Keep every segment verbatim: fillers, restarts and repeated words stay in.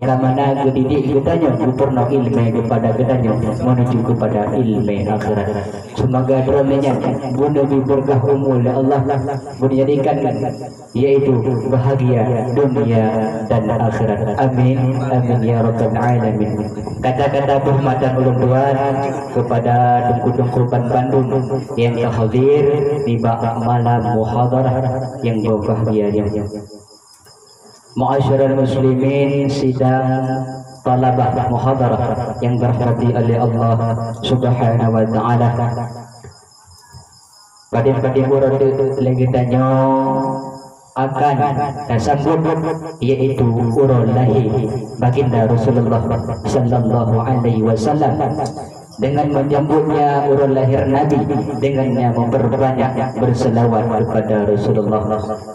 Nyang mana geudidik geutanyoe, geupeurunoe ileumèe keupada geutanyoe meunuju keupada ileumèe akhirat. Seumoga droeneuh nyan geuneubi beureukat umu lé Allah, geujadikan yaitu bahagia dunia dan akhirat. Amin, amin ya rabbal alamin. Kata-kata peuhormatan ulôn tuan keupada teungku-teungku ban bandum nyang ka hadir nibak malam muhadarah nyang berbahagia nyoe. Ma'asyiral muslimin, sidang talabah muhadarah yang dirahmati oleh Allah Subhanahu wa taala. Padum-padum uroe teuk lé geutanyoe akan tasambot, yaitu uroe lahé Baginda Rasulullah sallallahu alaihi wasallam. Dengan menyambutnya uroe lahé Nabi, dengannya memperbanyak berselawat kepada Rasulullah.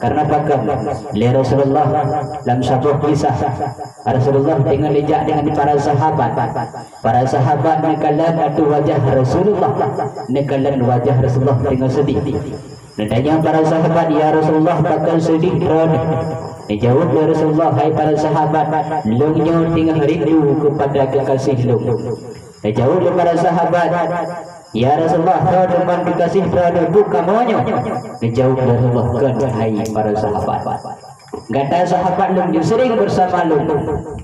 Karena pakon? Lé Rasulullah, lam saboh kisah, Rasulullah teungoh jijak dengan para sahabat. Para sahabat neukalon ateueh wajah Rasulullah, neukalon wajah Rasulullah teungoh seudeh. Neutanyong para sahabat, "Ya Rasulullah, pakon seudeh droeneuh?" Neujaweueb lé Rasulullah, "Hai para sahabat, lôn nyoe teungoh rindu keupada keukaséh lôn." Neujaweueb lé para sahabat, "Ya Rasulullah, soe teuma keukaséh droeneuh, buet kamoe nyoe?" Neujaweueb lé Rasulullah, "Kon, hai para sahabat. Gata sahabat lôn nyang sering bersama lôn."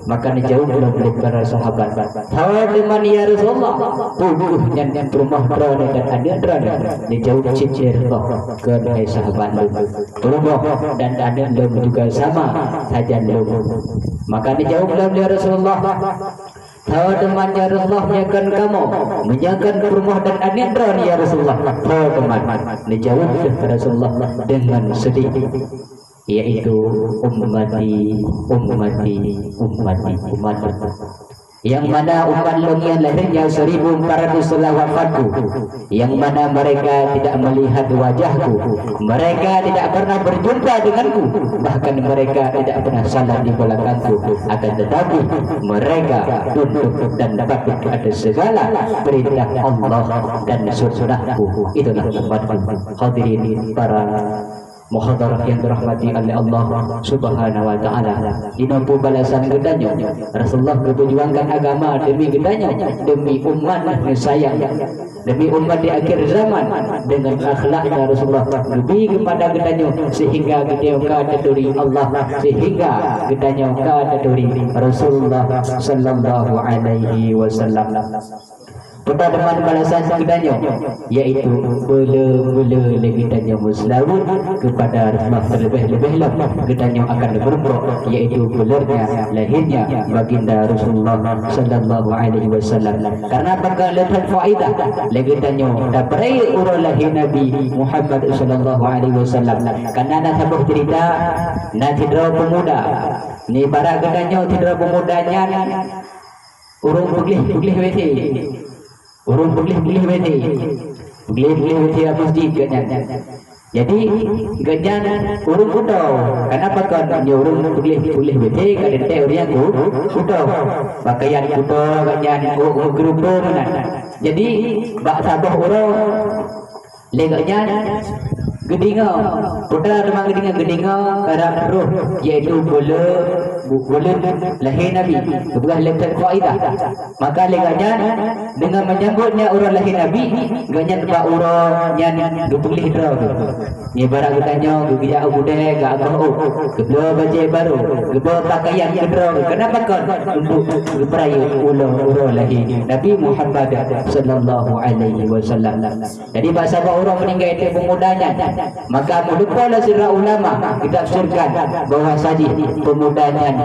Maka neujaweueb lom lé para sahabat, "Soe teuma, ya Rasulullah, peue nyan peurumoh droeneuh dan aneuk droeneuh?" Neujaweueb cit lé Rasulullah, "Kon, hai sahabat lôn, peurumoh dan aneuk lôn juga sama sajan lôn." Maka neujaweueb lom lé Rasulullah, "Soe teuma, ya Rasulullah, meunyoe kon kamoe, meunyoe kon peurumoh dan aneuk droeneuh, ya Rasulullah, soe teuma?" Neujaweueb lé Rasulullah dengan seudeh, yaitu, "Ummati, ummati, ummati, umatku." Yang mana umat lôn nyan lahirnya seribu empat ratus setelah wafatku, yang mana mereka tidak melihat wajahku, mereka tidak pernah berjumpa denganku, bahkan mereka tidak pernah salat di belakangku, akan tetapi mereka tunduk dan patuh atas segala perintah Allah dan sunnahku. Itulah umatku. Hadirin para muhadarah yang dirahmati oleh Allah Subhanahu wa taala. Inoe peue balasan geutanyoe? Rasulullah geuperjuangkan agama demi geutanyoe, demi umat neusayang, demi umat di akhir zaman. Dengan akhlaknya Rasulullah geubri keupada geutanyoe sehingga geutanyoe ka taturi Allah, sehingga geutanyoe ka taturi Rasulullah sallallahu alaihi wasallam. Peue teuma balasan geutanyoe, yaitu peuleu-peuleu lé geutanyoe meuseulaweuet keupada Rasulullah, terlebih-lebih lom geutanyoe akan meurumpok, yaitu peuleurnya lahirnya Baginda Rasulullah sallallahu alaihi wasallam. Karena pakon le that faidah lé geutanyoe tapeurayeuk uroe lahé Nabi Muhammad sallallahu alaihi wasallam. Karena na saboh cerita, na sidroe peumuda. Ibarat geutanyoe sidroe peumuda nyan ureueng peugleh-peugleh W C. Ureueng peugleh-peugleh W C. Peugleh-peugleh W C lam masjid geuhnyan. Jadi, geuhnyan ureueng kuto. Karena pakon, meunyoe ureueng peugleh-peugleh W C, ka teuntèe ureueng nyang ku-, kuto. Pakaian kuto, geuhnyan, oh, oh, geureupeue meunan. Jadi, bak saboh uroe, lé geuhnyan geudeungoe, peue teuma geudeungoe, geudeungoe karab roh, yaitu buleuen, bu-, buleuen lahé Nabi, geupeugah lé that faidah. Maka lé geuhnyan, deungon menyambutnya uroe lahé Nabi, geuhnyan bak uroe nyan geupeugléh droe geuh. Ibarat geutanyoe geujak u keudè, geuagah ôk, geubloe bajèe barô, geubloe pakaian keu droe geuh. Kenapa kon? Untuk geupeurayeuk uroe, uroe lahé Nabi Muhammad sallallahu alaihi wasallam. Jadi, bak saboh uroe meuninggai teuk peumuda nyan, maka meulumpoe lé sidroe ulama geutafsirkan bahwa saji peumuda nyan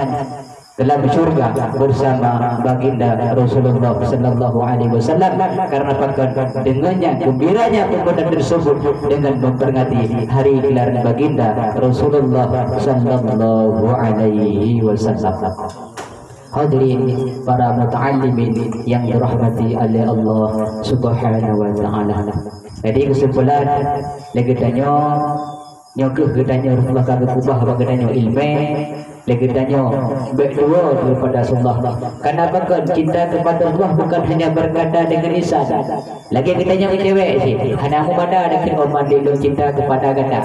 dalam syurga bersama Baginda Rasulullah sallallahu alaihi wasallam. Karena pakon? Dengan nyan gembiranya peumuda tersebut dengan memperingati hari kelahiran Baginda Rasulullah sallallahu alaihi wasallam. Hadirin para muta'allimin yang dirahmati oleh Allah Subhanahu wa taala. Jadi, kesimpulan, lé geutanyoe, nyoe keuh geutanyoe Rasulullah ka geukeubah bak geutanyoe ileumèe, lé geutanyoe bèk tuwoe daripada Rasulullah. Kenapa kon? Cinta kepada Allah bukan hanya berkata dengan lisan. Lagèe geutanyoe cewek cit, hana mubada dakeuh, "Oh, mandé lôn cinta kepada gata."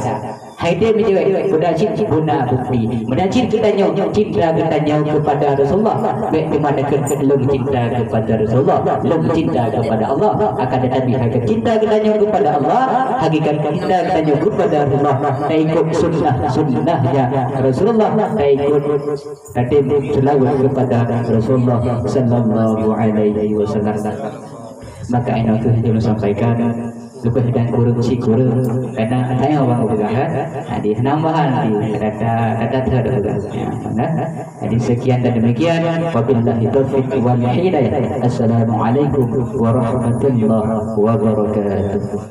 Hai dia menjawab, "Meunan cit beuna bukti. Meunan cit geutanyoe cinta geutanyoe kepada Rasulullah. Bèk teuma takheun lôn cinta kepada Rasulullah, lôn cinta kepada Allah. Akan tetapi hakikat cinta geutanyoe kepada Allah, hakikat cinta geutanyoe kepada Rasulullah, taikot sunnah-sunnahnya Rasulullah, taikot tatem selawat kepada Rasulullah sallallahu alaihi wasallam." Maka inoe kheueh nyang lôn sampaikan, leubeh dan kureueng sikureueng, karena tanyoe bang peugah, ha, di nambahan di kata, kata teuh peugah. Ya, kan? Jadi sekian dan demikian. Wabillahi taufiq wal hidayah. Assalamualaikum warahmatullahi wabarakatuh.